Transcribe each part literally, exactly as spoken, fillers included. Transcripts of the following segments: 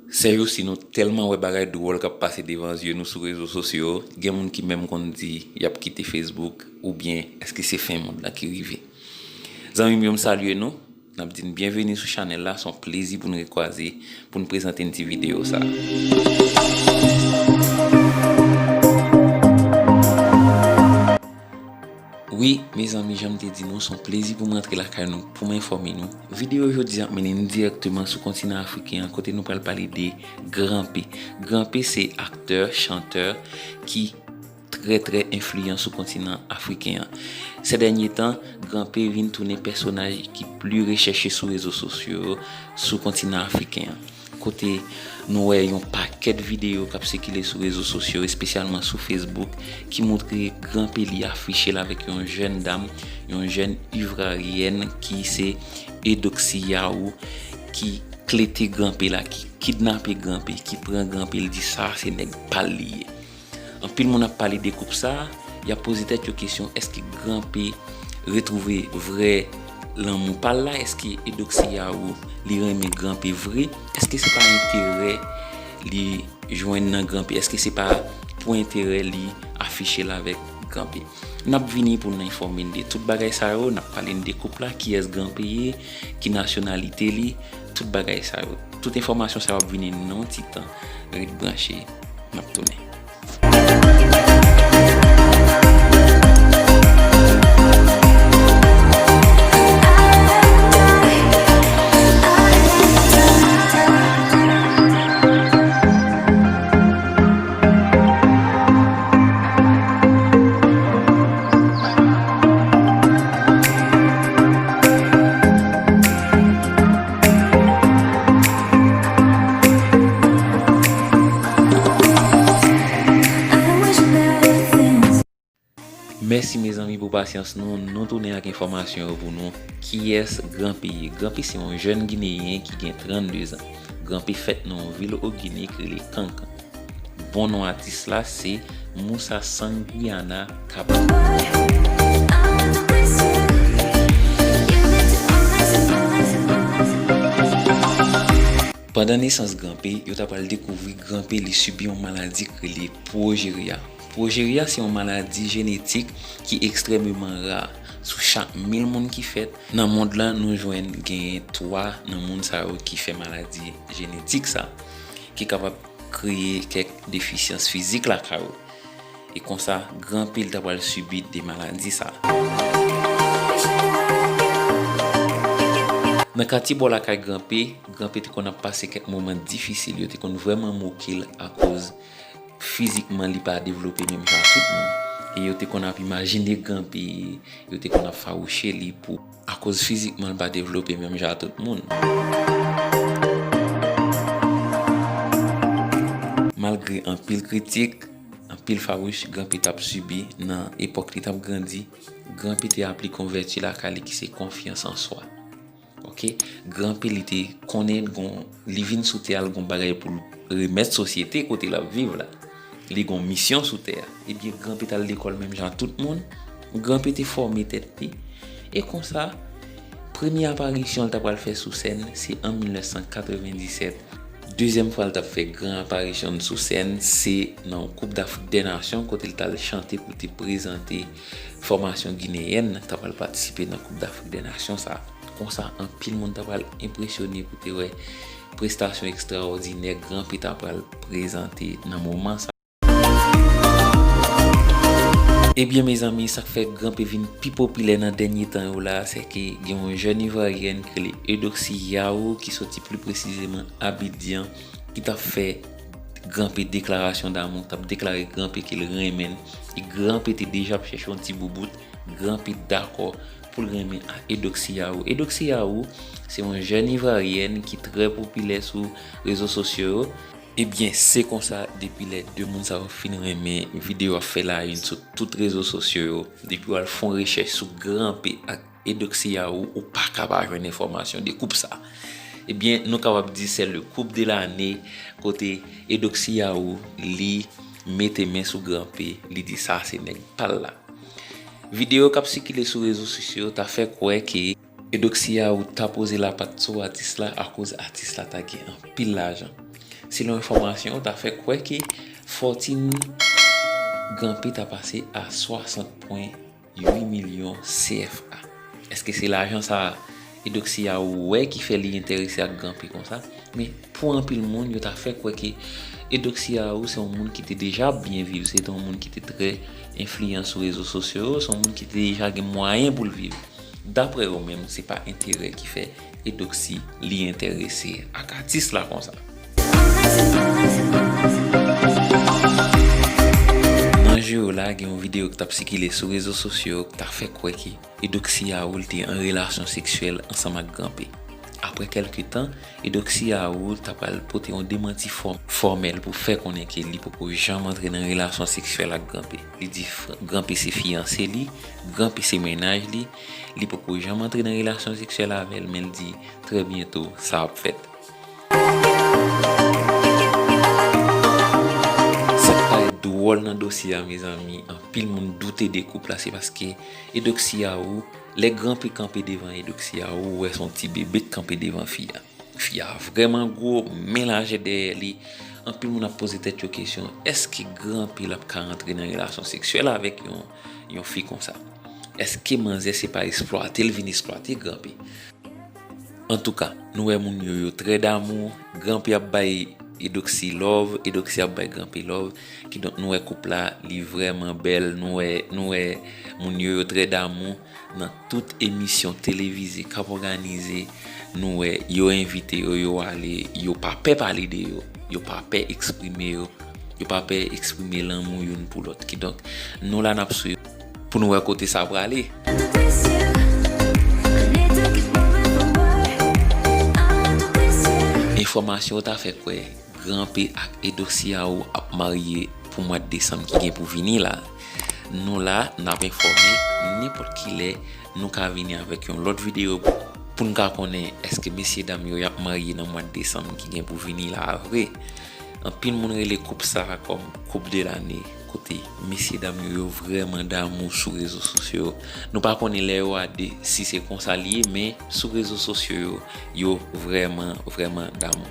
Sèjousi nou tèlman wè bagay dwòl k ap pase devan zye nou sou rezo sosyo yo, gen moun ki menm konn di y ap kite Facebook, oubyen èske se fen mond lan ki rive? Zanmi m yo, m salye nou, n ap di n byenveni sou chanèl la, se yon plezi pou n rekwaze, pou n prezante n ti videyo sa. Wi, mezanmi, jan m te di nou, se yon plezi pou m rantre lakay nou, pou m enfòme nou. Videyo jodi a ap mennen n dirèkteman sou kontinan afriken an, kote nou pral pale de Gran P. Gran P se aktè, chantè ki trè, trè enfliyan sou kontinan afriken an. Sè dènye tan, Gran P vin tounen pèsonaj ki pli rechèche sou rezo sosyo yo sou kontinan afriken an. Kote nou wè yon pakèt videyo k ap sikile sou rezo sosyo, espesyalman sou Facebook, ki montre Gran P li afiche l avèk yon jèn dam, yon jèn ivwaryèn ki se Eudoxie Yaou, ki klete Gran P la, ki kidnape Gran P, ki pran Gran P, l di sa se nèg pa l li ye. Anpil moun ap pale de koup sa, y ap poze tèt yo kesyon, èske Gran P retwouve vrè lanmou pa l la? Èske Eudoxie Yaou li renmen Gran P vre? Èske se pa enterè li jwenn nan Gran P? Èske se pa pou enterè li afiche l avèk Gran P? N ap vini pou n enfòme n de tout bagay sa yo, n ap pale n de koup la, kiyès Gran P ye, ki nasyonalite li, tout bagay sa yo. Tout enfòmasyon sa yo ap vini nan yon ti tan. Ret branche, n ap tounen. Mèsi mezanmi pou pasyans nou, nou tounen ak enfòmasyon yo pou nou. Kiyès Gran P ye? Gran P se yon jèn gineyen ki gen trannde zan. Gran P fèt nan yon vil o Gine ki rele Kankan. Bon non atis la se Moussa Sangriana Kaba. Pandan nesans Gran P, yo ta pral dekouvri Gran P li sibi yon maladi ki rele pwojerya. Pwojerya se yon maladi jenetik ki ekstrèmeman ra. Sou chak mil moun ki fèt nan mond lan, nou jwenn genyen twa nan moun sa yo ki fè maladi jenetik sa, ki kapab kreye kèk defisyans fizik lakay ou. E konsa, Gran P li ta pral sibi de maladi sa. Nan katye bò lakay Gran P, Gran P te konn ap pase kèk moman difisil, yo te konn vrèman moke l akoz fizikman li pa devlope menm jan ak tout moun. E yo te konn ap imajine Gran P, yo te konn ap fawouche li pou, akoz fizikman li pa devlope menm jan ak tout moun. Malgre anpil kritik, anpil fawouch Gran P t ap sibi nan epòk li t ap grandi, Gran P te aplike yon vèti lakay li ki se konfyans an swa. Oke, Gran P li te konnen l gon, li vin sou tè a, l gon bagay pou l remèt sosyete kote l ap viv la. Li gon misyon sou tè a. Ebyen, Gran P t al lekòl menm jan ak tout moun. Gran P te fòme tèt li. E konsa, premye aparisyon l ta pral fè sou sèn, se an mil nèf san katrevenndisèt. Dezyèm fwa l t ap fè gran aparisyon l sou sèn, se nan Coupe d'Afrique des Nations, kote l t al chante pou l te prezante fòmasyon gineyèn k t ap al patisipe nan Coupe d'Afrique des Nations sa. Konsa, anpil moun ta pral enpresyone pou te wè prestasyon ekstraòdinè Gran P ta pral prezante nan moman sa. Ebyen, mezanmi, sa k fè Gran P vin pi popilè nan dènye tan yo la, se ke gen yon jèn ivwaryèn ki rele Eudoxie Yaou, ki soti pli presizeman Abidjan, ki t ap fè Gran P deklarasyon damou, t ap deklare Gran P ke l renmen l. E Gran P te deja ap chèche yon ti boubout. Gran P dakò pou l renmen ak Eudoxie Yaou. Eudoxie Yaou se yon jèn ivwaryèn ki trè popilè sou rezo sosyo yo. Ebyen, se konsa, depi lè de moun sa yo fin renmen videyo ap fè la une sou tout rezo sosyo yo, depi w al fè yon rechèch sou Gran P ak Eudoxie Yaou, ou pa ka pa jwenn enfòmasyon de koup sa. Ebyen, nou kapab di c'est le couple de l'année, kote Eudoxie Yaou, li mete men sou Gran P, li di sa se nèg pa l la. Videyo k ap sikile sou rezo sosyo yo ta fè kwè ke Eudoxie Yaou ta poze lapat sou atis la akoz atis la ta gen anpil lajan. Selon enfòmasyon yo, ta fè kwè ke fòtin Gran P ta pase a swasant pwen uit milyon C F A. Èske se lajan sa a Edoxy Aou wè ki fè li enterese ak Gran P konsa? Men pou anpil moun, yo ta fè kwè ke Edoxy Aou se yon moun ki te deja ap byen viv, se te yon moun ki te trè enfliyan sou rezo sosyo yo, se yon moun ki te deja gen mwayen pou l viv. Daprè yo menm, se pa enterè ki fè Edoxy li enterese ak atis la konsa. Nan jou yo la, gen yon videyo ki t ap sikile sou rezo sosyo yo ki ta fè kwè ke Edoxy Aou te an relasyon seksyèl ansanm ak Gran P. Apre kèlke tan, Edoxy Aou ta pral pote yon demanti fò-, fòmèl pou fè konnen ke li poko janm antre nan relasyon seksyèl ak Gran P. Li di fr-, Gran P se fiyanse li, Gran P se mennaj li, li poko janm antre nan relasyon seksyèl avè l, men l di trè byento sa ap fèt. Sa k parèt dwòl nan dosye a, mezanmi, anpil moun doute de koup la, se paske Edoxy Aou, lè Gran P kanpe devan Edoxy Aou, ou wè se yon ti bebe k kanpe devan fi a. Fi a vrèman gwo, men lajè dèyè li. Anpil moun ap poze tèt yo kesyon, èske Gran P l ap ka rantre nan relasyon seksyèl avèk yon, yon fi konsa? Èske manzè se pa eksplwate l vin eksplwate Gran P? Antouka, nou wè moun yo, yo trè damou. Gran P ap bay Edoxy love, Edoxy ap bay Gran P love. Kidonk, nou wè koup la, li vrèman bèl. Nou wè, nou wè moun yo, yo trè damou. Nan tout emisyon televize k ap òganize, nou wè, yo envite yo, yo ale, yo pa pè pale de yo, yo pa pè eksprime yo. Yo pa pè eksprime lanmou youn pou lòt. Kidonk, nou la n ap swiv pou nou wè kote sa prale. Enfòmasyon yo ta fè kwè Gran P ak Edoxy Aou ap marye pou mwa desanm ki gen pou vini la. Nou la, n ap enfòme nenpòt ki lè nou ka vini avèk yon lòt videyo pou n ka konnen èske mesye dam yo y ap marye nan mwa desanm ki gen pou vini la a vre. Anpil moun rele koup sa a kòm couple de l'année, kote mesye dam yo, yo vrèman damou sou rezo sosyo yo. Nou pa konnen lè yo a de si se konsa li ye, men sou rezo sosyo yo, yo vrèman, vrèman damou.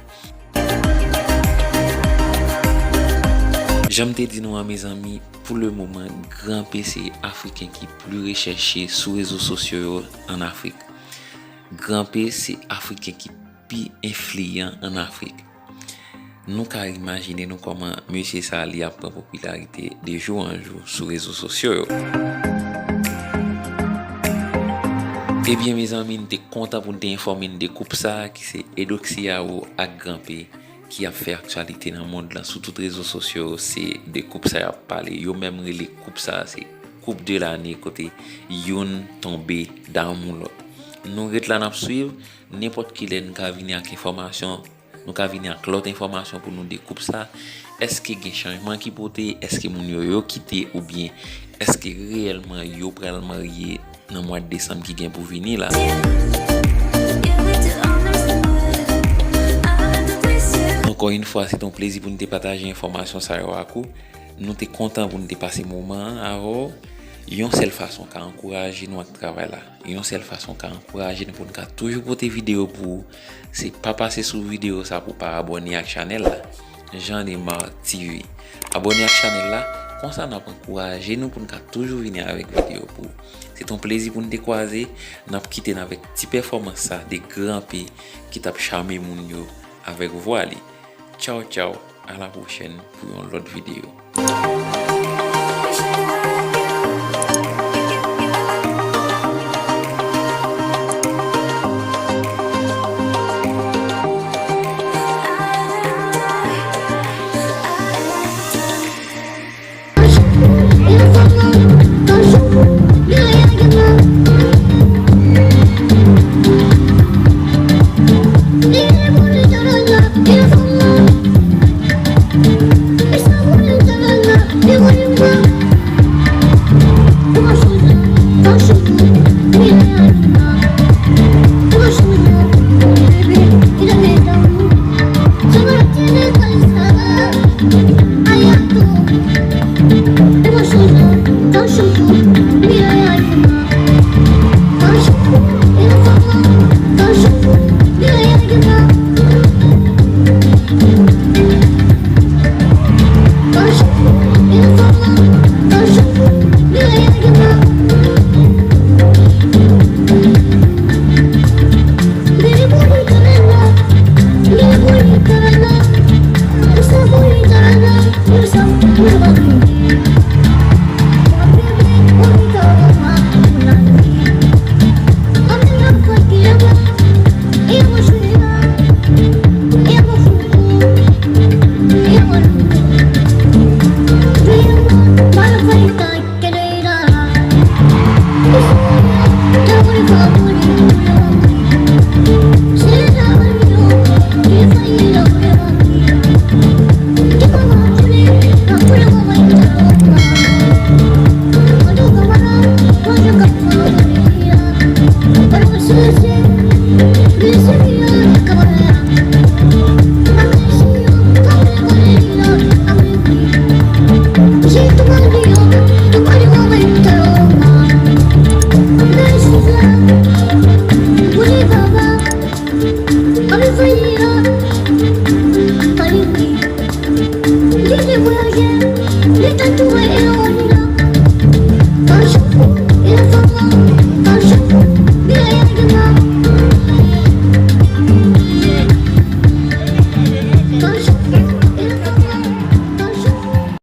Jan m te di nou an, mezanmi, pou le moman, Gran P se Afriken ki pli rechèche sou rezo sosyo yo ann Afrik. Gran P se Afriken ki pi enfliyan ann Afrik. Nou ka imajine nou kòman mesye sa a, li ap pran popilarite de jou an jou sou rezo sosyo yo. Ebyen, mezanmi, n te kontan pou n te enfòme n de koup sa a ki se Edoxy Aou ak Gran P ki ap fè aktyalite nan mond lan sou tout rezo sosyo yo. Se de koup sa y ap pale. Yo menm rele koup sa a se couple de l'année, kote youn tonbe damou lòt. Nou ret la n ap swiv. Nenpòt ki lè n ka vini ak enfòmasyon, nou ka vini ak lòt enfòmasyon pou nou de koup sa. Èske gen chanjman ki pote? Èske moun yo, yo kite? Oubyen èske reyèlman yo pral marye nan mwa desanm ki gen pou vini la? Ankò yon fwa, se t on plezi pou n te pataje enfòmasyon sa yo ak ou. Nou te kontan pou n te pase moman an avè w. Yon sèl fason ka ankouraje nou ak travay la, yon sèl fason ka ankouraje nou pou n ka toujou pote videyo pou ou, se pa pase sou videyo sa pou w pa abòne ak chanèl la, Jean Nemar T V. Abòne ak chanèl la, konsa n ap ankouraje nou pou n ka toujou vini avèk videyo pou ou. Se t on plezi pou n te kwaze, n ap kite n avèk ti pèfòmans sa de Gran P ki t ap chame moun yo avèk vwa li. Tchaw, tchaw, a la pwochèn pou yon lòt videyo.